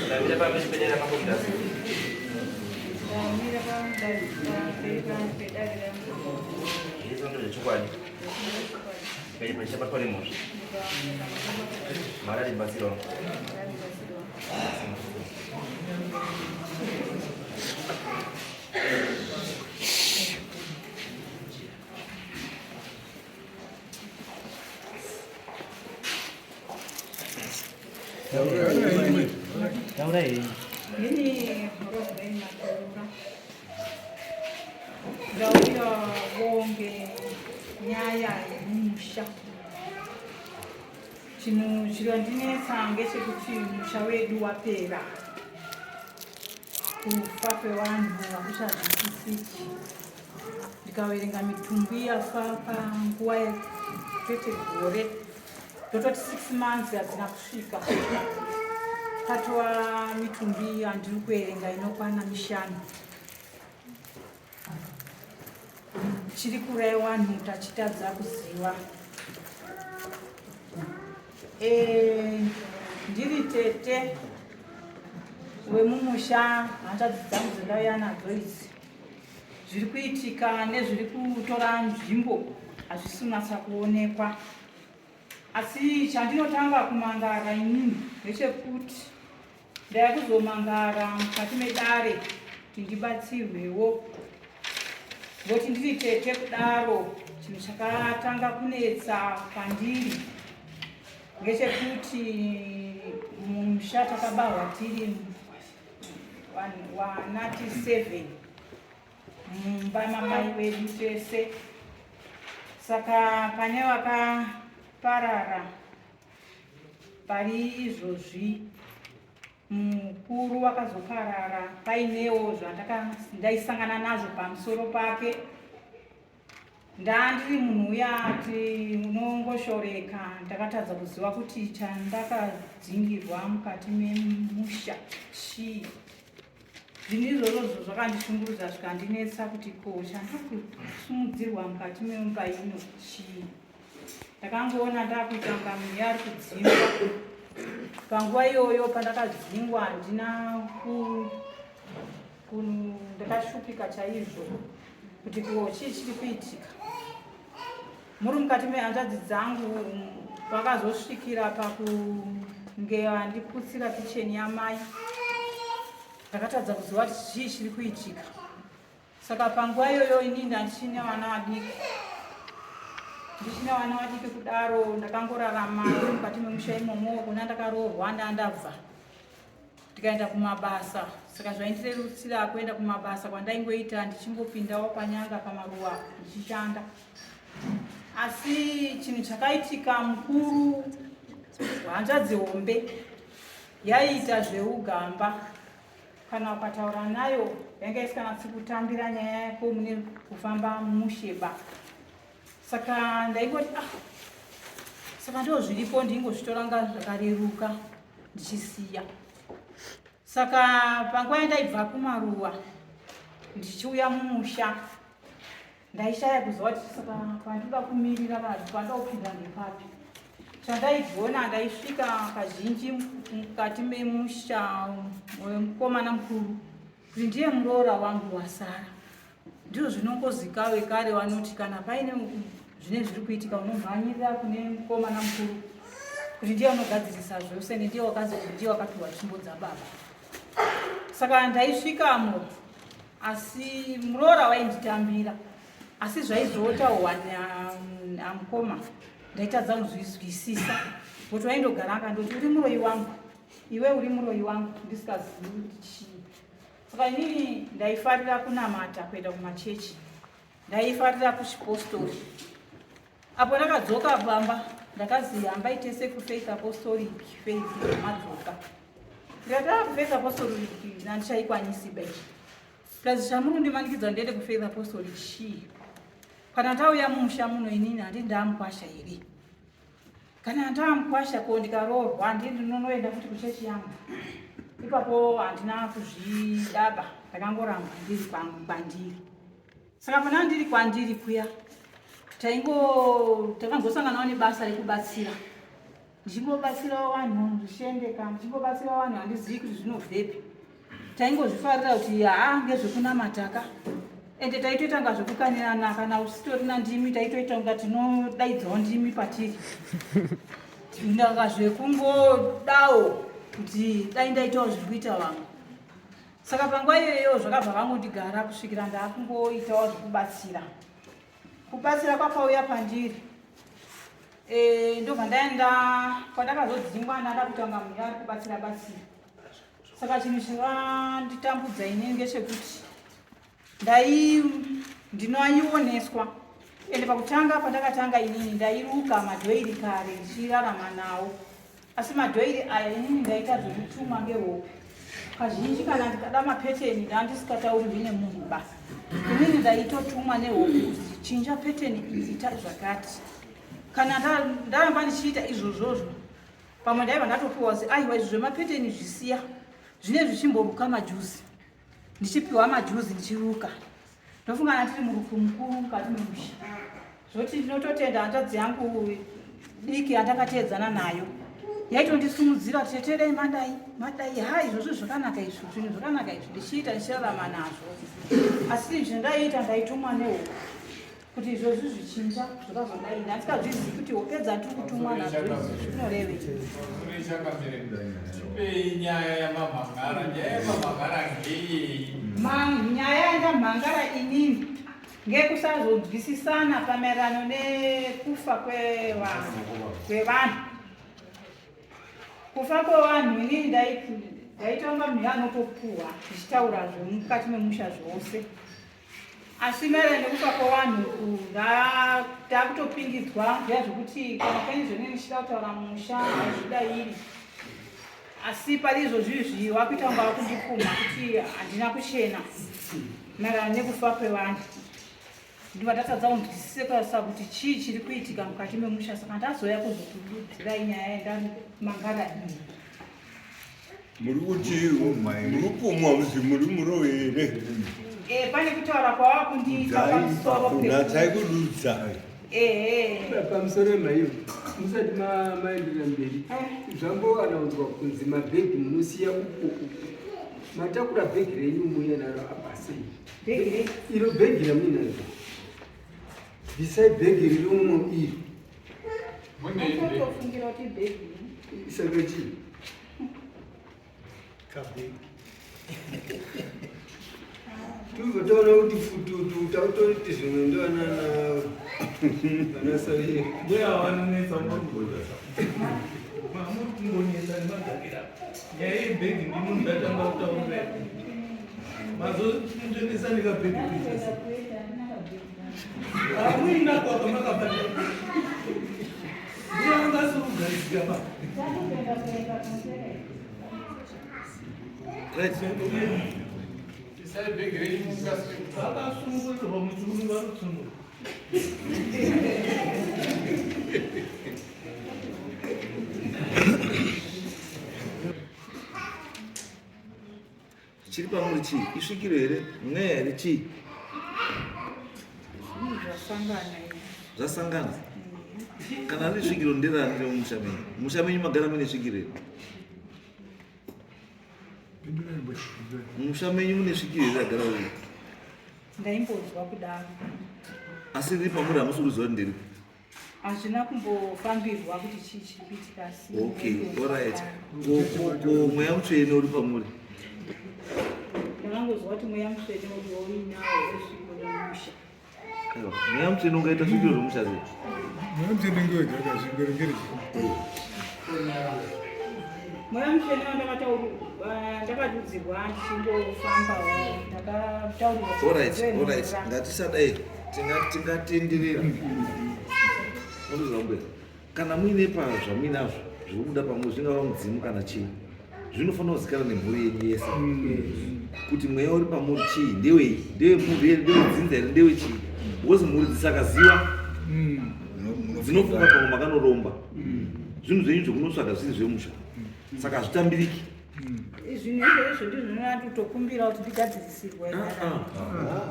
Ndamira pamberi pedare ramambo Mutasa. Ndamira pamberi pedare ramambo. Izvo ndezvechokwadi. Ndikaipa ndichabatwa nemhosva. Mwari atibatsirawo. Ini Rosemary Matura. Ndauya bonge nyaya yemusha. Chinhu chinondinetsa ngechekuti musha wedu wapera. Kufa kwevanhu hakuchazwisisiki. Ndikaverenga mitumbi yafa panguva kwete gore ndototi 6 months hadzina kusvika patova mitumbi yandiri kuverenga inokwana mishanu chiri kuuraya vanhu tachitadza kuziva eh, ndiri tete wemumusha hanzvadzi dzangu dzandauya nadzo idzi Zviri kuitika nezviri kutora nzvimbo hazvisi kunatsa kuonekwa. Asi chandinotanga kumangara inini ndechekuti ndaya kuzomangara mukati medare kuti ndibatsirwewo ngoti ndiri tete kudaro chinhu chakatanga kunetsa kwandiri ngechekuti mumusha takabarwa tiri vanhu vana ti 7 mumba mamai vedu tese saka pane vakaparara pari izvozvi mukuru wakazoparara painewo zvandaisangana nazvo pamusoro pake Ndandiri munhu uya ati unongoshoreka ndakatadza kuziva kuti chandakadzingirwa mukati memusha chii. Zvinhu izvozvozvo zvakandishungurudza zvikandinetsa kuti ko chandiri kusumudzirwa mukati memumba ino chii. Ndakangoona ndakuita kunga munhu ari kudzingwa. Panguva iyoyo pandakadzingwa handina ku ndakashupika chaizvo kuti ko chii chiri kuitika muri mukati mehanzvadzi dzangu vakazosvikira pakunge vandiputsira kicheni yamai ndakatadza kuziva kuti chii chiri kuitika saka panguva iyoyo ini ndandichine vana vadiki ndichine vana vadiki kudaro ndakangorarama mukati memusha imomo kuna ndakaroorwa ndandabva tikaenda kumabasa saka zvaindirerutsira kuenda kumabasa kwandaingoita ndichingopindawo panyanga pamaruwa ndichishanda asi chinhu chakaitika mukuru hanzvadzi hombe yaiita zveugamba kana ukataura nayo yanga isikanatsi kutambira nyaya yako mune kufamba musheba saka ndaingoti ah saka ndo zviripo ndingozvitora nga zvakareruka ndichisiya saka panguva yandaibva kumaruwa ndichiuya mumusha ndaishaya kuziva kuti saka pandinoda kumirira kana kuti pandoda kupinda ndepapi chandaigona ndaisvika kazhinji mukati memusha wemukomana mukuru kuti ndiye muroora wangu wasara Ndizvo zvinongozika vekare vanoti kana paine zvine zviri kuitika unomhanyirira kune mukomana mukuru kuti ndiye unogadzirisa zvose ende ndiye wakazi ndiye wakapiwa tsvimbo dzababa. Saka ndaisvikamo asi muroora wainditambira asi zvaizotaurwa namukoma ndaitadza kuzvizwisisa kuti waindogara akandoti uri muroyi wangu iwe uri muroyi wangu ndisikazivi kuti chii Saka inini ndaifarira kunamata kuenda kumachechi, ndaifarira kuchipostori. Apo ndakadzoka pamba ndakazi hambai tese kufaith apostolic faith madzoka. Ndikati ah kufaith apostolic handichaikwanisi bai. Plus chamuri kundimanikidza ndiende kufaith apostolic chii? Kana ndauya mumusha muno inini handi ndamukwasha here? Kana ndamukwasha ko ndikaroorwa ndiye ndinonoenda futi kuchechi yangu. Ipapo handina kuzvidaba, ndakangoramba ndiri kwandiri. Saka pana ndiri kwandiri kuya taingo takangosanganawo nebasa rekubatsira. Ndichingobatsirawo vanhu zvichiendeka, ndichingobatsirawo vanhu, handizivi kuti zvinobvepi. Taingozvifarira kuti haa ngezvekunamata ka, ende taitoita nga zvekukanirana, kana usitorina ndimi taitoita kunga tinodaidzawo ndimi patiri ndanga zvekungodawo kuti dai ndaitawo zviri kuita vamwe. Saka panguva iyoyo zvakabva vangondigara kusvikira ndakungoitawo zvekubatsira. Kubatsira kwakauya pandiri ndobva ndaenda kwandakazodzingwa, ndanda kutanga munhu ari kubatsira batsira. Saka chinhu chakanditambudza ini ngechekuti ndai ndinoaioneswa, ende pakutanga pandakatanga inini ndairuka madhoiri kare ndichirarama nawo, asi madhoiri aya inini ndaita zvekutumwa ngehope kazhinji. Kana ndikada mapeteni ndandisikataurirwi nemunhu ba, inini ndaitotumwa nehope kuti chinja peteni iyi, ita zvakati. Kana ndaramba ndichiita izvozvozvo, pamwe ndaiva ndatopiwa zi aiwa, izvi zvemapeteni zvisiya, zvine zvichimboruka majuzi. Ndichipiwa majuzi ndichiruka, ndofunga ndiri murufu mukuru mukati memusha. Zvoti ndinototenda hanzvadzi yangu diki yandakateedzana nayo, yaitondisumudzira kuti teterei, madai madai, ha izvozvo zvakanaka, izvo zvinhu zvakanaka izvi, ndichiita ndichirarama nazvo. Asi zvandaiita ndaitumwa nehuku kuti izvozvi zvichinja zvakazodai, handikazvizivi kuti hope dzandiri kutumwa nadzo izvi zvinorevei. Tipei nyaya yamamhangara. Nyaya yamamhangara ngeyei? Nyaya yandamhangara inini ngekusazonzwisisana pamaererano nekufa kwevanhu. Kufa kwevanhu, inini ndaitanga munhu anotopuhwa ndichitaura zvemukati memusha zvose, asi maererano nekufa kwevanhu uku ndakutopingidzwa zviya zvekuti kana paine zvenene ndichida kutaura mumusha hazvidairi. Asi pari izvozvizvi wakuita kunga wakundipumha kuti handina kuchena maererano nekufa kwevanhu. Ndibva ndatadza kunzwisisa kuti chii chiri kuitika mukati memusha, saka ndazouya kuzokududzirai nyaya yandamangara iyi. Muri kuti muri kupumwa kuti muri muroyi here? Pane kutaura kwavakundiita pamusoro. Natsai kududza. Ehe. Pamusoro maiyo, musati maenderera mberi, zvambowanaudzwa kunzi mabhegi munosiya uko uko. Matakura bhegi renyu muye naro apa sei? Bhegi? Iro bhegi ramuinaro, bvisai bhegi riri umo iri. Tofungira kuti bhegi. Saka chii? Kabhegi. Tubva taona kuti fututu, tautoti zvimwe ndoanana vanasairi. Mbuya vanonetsa, muri mamuri kungonetsa nemagarira. Nyaya yebhegi ndino ndatanga kutaurira, mazonetsa nekabhegi kuita hamuinako akamakabata. Mbuya angasiri kugarisika pa. Right. Vakasunungurirwa muchiuno, varutsunura. Chiri pamuri chii? Isvikiro here, mweya here, chii? Zvasangana izvi. Zvasangana. Kana riri svikiro, nderani remumusha menyu? Musha menyu magara muine svikiro here? Mumusha menyu mune svikiro here ragara uyu? Ndaimbonzwa kudaro. Asi riri pamuri hamusi kuziva kuti nderipi? Hazvina kumbofambirwa kuti chii chiri kuitika, asi Okay. ndaimbonzwa Alright. kudaro. Ko mweya mutsvene uri pamuri? Ndakangozwa kuti mweya mutsvene uri wauinawo wesvikiro remusha. Aiwa, mweya mutsvene ungaita svikiro remusha sei? Mweya mutsvene ngewega svikiro ngerei? Mweya mutsvene wandakatauri ndakadudzirwa ndichingofambawo, ndakataurirwa. Alright, ngatisadai tingatenderera. Munoziva mbuya, kana muine pazvamuinazvo zviri kubuda pamwe, zvingava mudzimu kana chii, zvinofanira kuzikanwa nemhuri yenyu yese kuti mweya uri pamuri chii, ndewei, ndewemhuri here, ndewedzinza here, ndewechii, because mhuri dzisakaziva dzinofunga pamwe makanoromba zvinhu zvenyu zvekunotsvaga zviri zvemusha, saka hazvitambiriki. Zvinhu izvozvo ndizvo ndinotokumbira kuti ndigadzirisirwe. Ah,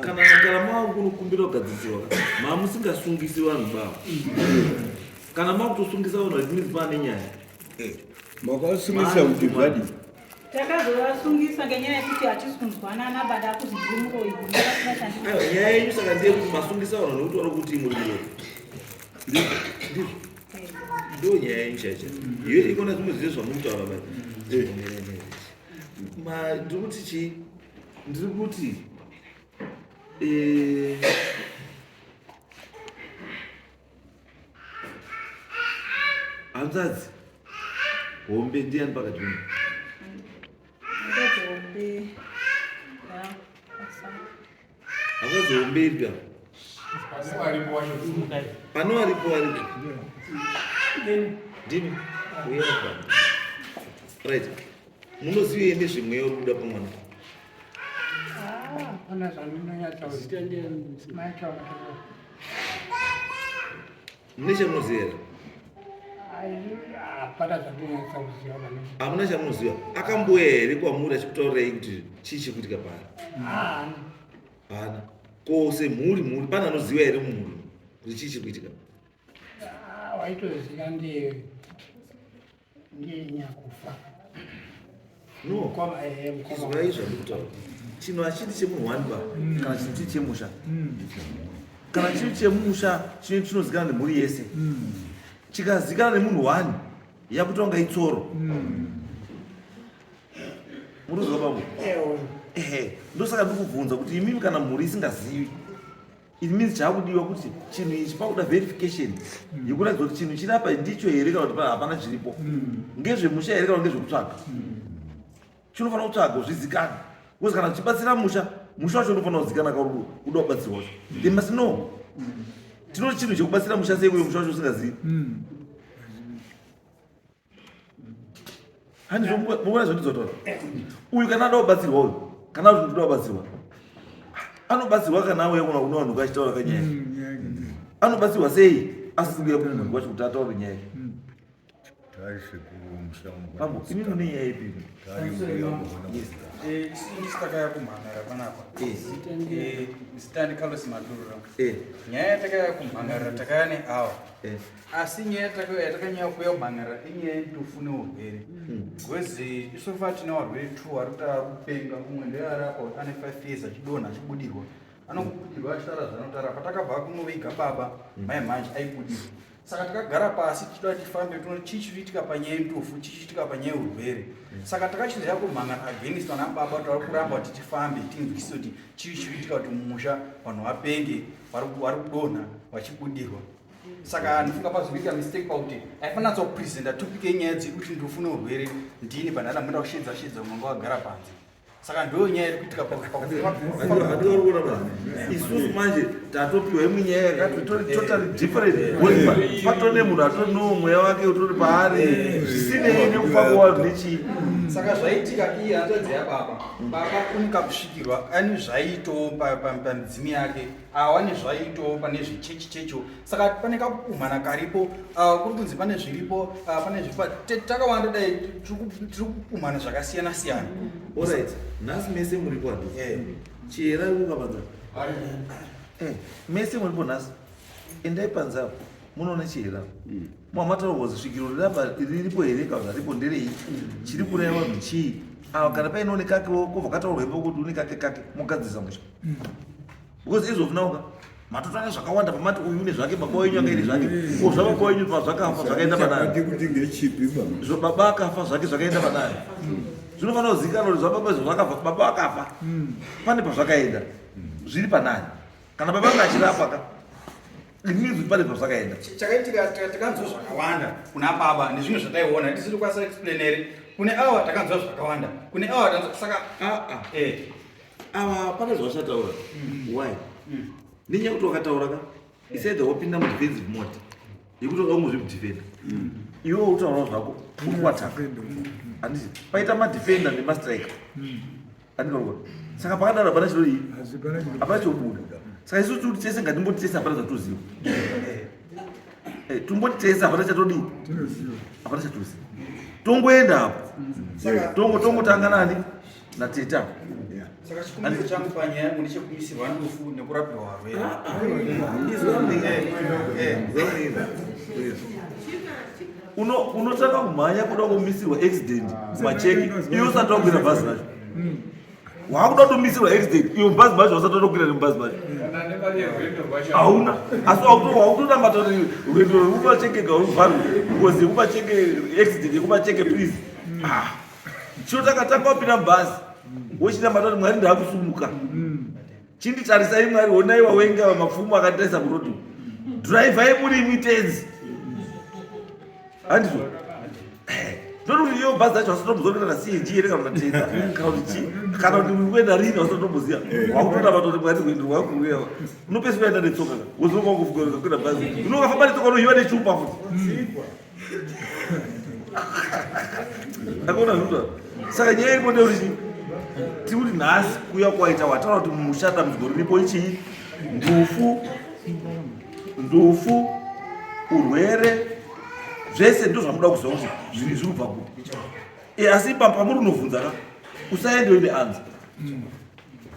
kana mava kunokumbira kugadzirisirwa, mamusingasungisi vanhu bava. Kana makutosungisa vanhu, it means pane nyaya. Eh. Makasungisa kuti zvadii? Takazovasungisa ngenyaya yekuti hatisi kunzwanana bada kuzi ndiri muroyi. Aiwa, nyaya yenyu saka ndeyekuti masungisa vanhu nekuti vari kuti muri muroyi. Ndizvo. Ndo nyaya yenyu chaicho. Iyo ikona zvimwe zvese zvamuri kutaura bai. Ma ndiri kuti chii? Ndiri kuti eh Hanzvadzi hombe ndiyani pakati penyu? Hanzvadzi hombe. Hanzvadzi hombe iri apa. Pane varipo varipo. Ndimi. Uya apa. Right. Munozivei nezvemweya uri kuda pamwana? Ah, pana zvandinonyatsa. Michael. Mune chamunoziva here? Hapana zvandinonyatsa kuziva maningi. Hamuna chamunoziva. Akamboya here kwamuri achikutaurirai kuti chii chiri kuitika paari? Haana. Haana. Ko semhuri mhuri pane anoziva here mumhuri kuti chii chiri kuitika? Ah, waitoziva ndiye ndiye nyakufa. No. Mukoma eh mukoma. Izwai zvandikutaura. Chinhu hachiti chemunhu one ba kana chinhu chiri chemusha. Kana chiri chemusha chino chinozikanwa nemhuri yese. Chikazikanwa nemunhu one yakutonga itsoro. Murikuzwa bambo? Ehe, ndosaka ndikubvunza kuti imimi kana mhuri isingazivi it means chaakudiwa kuti chinhu ichi pakuda verification yekuratidza kuti chinhu chiri apa ndicho here kana kuti hapana chiripo ngezvemusha here kana ngezvekutsvaga chinofanira kutsvaga zvizikanwe because kana chibatsira musha musha wacho unofanira kuzikana kauri kuda kubatsirwa wacho they must know tinoti chinhu chekubatsira musha sei uye musha wacho usingazivi handizvo muona zvandinotaura uyu kana ada kubatsirwa uyu kana kuti ndinoda kubatsirwa anobatsirwa kana auya kuna kune vanhu kachitaura kanyaya anobatsirwa sei asisi kuuya kumunhu wacho kuti ataure nyaya pambo imi mune nyaya ipi Isusu takauya kumhan'ara panapa. Zita ndiCarlos Madurura. Nyaya yatakauya kumhan'ara takauya neawa. Asi nyaya yatakanyanya kuuya kumhan'ara inyaya yendufu neurwere. Because isu fa tine varwere two vari kuti ari kupenga umwe ndeari apa ane 5 years achidonha achibudirwa. Anokubudirwa achitaura zvaanotaura. Patakabva kunoviga baba mai manje aibudirwa. Saka takagara pasi tichida kuti tifambe tione chii chiri kuitika panyaya yendufu, chii chiri kuitika panyaya yeurwere. Saka takachizoya kumhan'ara against vana baba kuti vari kuramba kuti tifambe tinzwisise kuti chii chiri kuitika kuti mumusha vanhu vapenge vari kudonha vachibudirwa. Saka ndifunga pazoita mistake pakuti aifanira kupresenta topic yenyaya dzedu kuti ndufu neurwere ndini panhana munda kushedza shedza umwe wagara panze. Saka ndiyo nyaya iri kuitika isusu manje tatopiwa imwe nyaya yakati totally different because patone munhu atori no mweya wake utori paari zvisinei nekufa kwevanhu nechii. Saka zvaitika iye hanzvadzi yababa baba unokakusvikirwa ane zvaitowo pamidzimu yake awane zvaitowo pane zvechechi checho saka pane kakupumhana karipo kuri kunzi pane zviripo pane zviripo takawanda dai tiri kupumhana zvakasiyana siyana. Alright, nhasi mese muripo handi chiyera kukapanza mese muripo nhasi endai panze apo munoona chiyera mwamataura kuzi svikiro rirapa riripo here kana zvaripo nderei chiri kuraya vanhu chii ava kana paine une kakewo kobva kataurwa ipo kuti une kake kake mogadzirisa musha because as of now ka matotanga zvakawanda pamati uyu une zvake baba wenyu anga ine zvake ko zvababa wenyu pazvakafa zvakaenda panani kuti ngechipi baba zvo baba akafa zvake zvakaenda panani zvinofanira kuzivikanwa kuti zvababa izvo zvakafa baba akafa pane pazvakaenda zviri panani kana baba anga achirapa ka it means kuti pane pazvakaenda. Chakaitika takanzwa zvakawanda kuna baba nezvinhu zvataiona tisiri kukwanisa explain here kune ava takanzwa zvakawanda kune ava tanzwa saka ava pane zvavachataura why nenyaya yekuti wakataura ka isaidha wapinda mudefensive mode yekuti wanga ungozvidefenda iwe utaurawo zvako uri kuataka handiti paita madefender nemastriker andikaona saka pakadaro hapana chinodii hapana chobuda saka isu tiri tese ngatimboti tese hapana zvatoziva tomboti tese hapana chatodii hapana chatoziva tongoenda apo tongotanga nani natete apo. Saka chikumbiro changu panyaya yangu ndechekumisirwa ndufu nekurapiwa varwere. Unotanga kumhanya kuda kumisirwa accident macheki iwe usati wakwira bhazi racho. Wakuda kutomisirwa accident iwe mubhazi macho usati watokwira nemubhazi macho. Hauna. Asi wakutonamata kuti rwendo rwekubacheke garuvharwe ngozi yekubacheke accident yekubacheke please. Ah. Chinotanga tanga wapinda mubhazi wochinamata kuti Mwari ndakusumuka. Chinditarisai Mwari honai wawenga mapfumo akanditarisa muroad. Drivai muri imi tenzi. Handizvo. Ndoti kuti iyo bhazi racho wasatombozwa kuenda na CNG here kana kuti tenda kana kuti chii kana kuti uri kuenda rini wasatotomboziva. Wakutoda vatoti Mwari rwendo rwakuuya. Unopedzisira waenda netsoka ka. Wozonga wangofuka kukwira bhazi. Unokafamba netsoka unohiwa nechupa futi. Akaona zvinotaura. Saka nyaya iripo ndeyekuti chii? Tiri kuti nhasi kuuya kwaita wataura kuti mumusha dambudziko riripo ichii? Ndufu, ndufu, urwere, zvese ndozvamuda kuziva kuti zviri zviri kubva kupi. E, asi pamuri unovhunza ka usaende uine anza.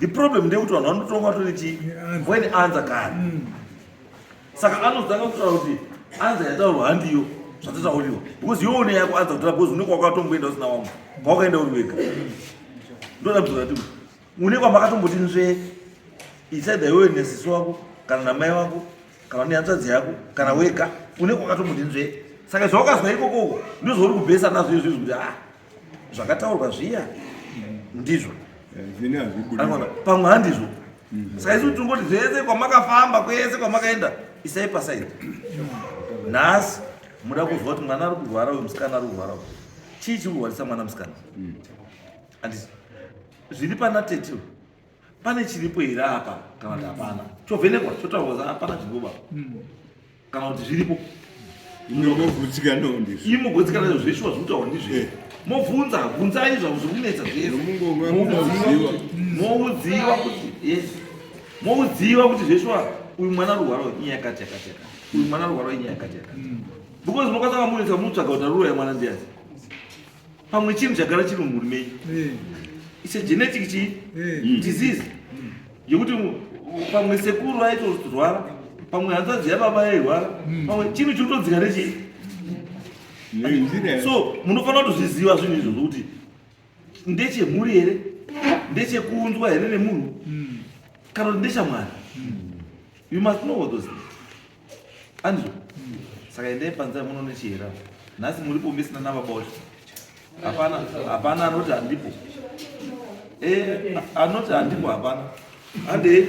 The problem ndeyekuti vanhu vanotonga vatori chii? Vaine anza kare. Saka anozotanga kutaura kuti anza yataurwa handiyo zvatatauriwa because iwe une yako anza kutaura because une kwawakatomboenda usina wamwe kwawakaenda uri wega. Ndodambudziko rati une kwamakatomboti nzvee isaida iwewe nesisi wako kana namai wako kana nehanzvadzi yako kana wega une kwakatomboti nzvee. Saka zvawakazwa ikokoko ndozvauri kubhesa nazvo izvozvo kuti ah zvakataurwa zviya ndizvo pamwe handizvo. Saka isu tingoti zvese kwamakafamba kwese kwamakaenda isai pasaidi. Nhasi muda kuzwa kuti mwana ari kurwara uyu musikana ari kurwara uyu chii chiri kurwarisa mwana musikana? Handiti zviri pana tete pane chiripo here apa kana kuti hapana? Chovhenekwa chotaurwa hapana chiripo baba kana kuti zviripo. Imogutsikana ndizvo zveshuwa zviri kutaurwa ndizvo. Mobvunza bvunzai zvavo zviri kunetsa zvese. Moudziwa kuti yes moudziwa kuti zveshuwa uyu mwana ari kurwara inyaya yakati yakati yakati uyu mwana ari kurwara inyaya yakati yakati because unokwanisa kamunetsa munotsvaga kuti aruroya mwana ndiani. Pamwe chinhu chagara chiri mumhuri menyu. It's a genetic chii disease yekuti pamwe sekuru aitorwara, pamwe hanzvadzi yababa yairwara, pamwe chinhu chiri kutodzika nechii. So munofanira kutozviziva zvinhu izvozvo kuti ndechemhuri here, ndechekuunzwa here nemunhu kana kuti ndechamwari. You must know all those things. Andizvo? Saka endai panze muno nechihera. Nhasi muripo mesina nababa wacho. Hapana, hapana anoti handipo. Anoti handipo hapana. Handei.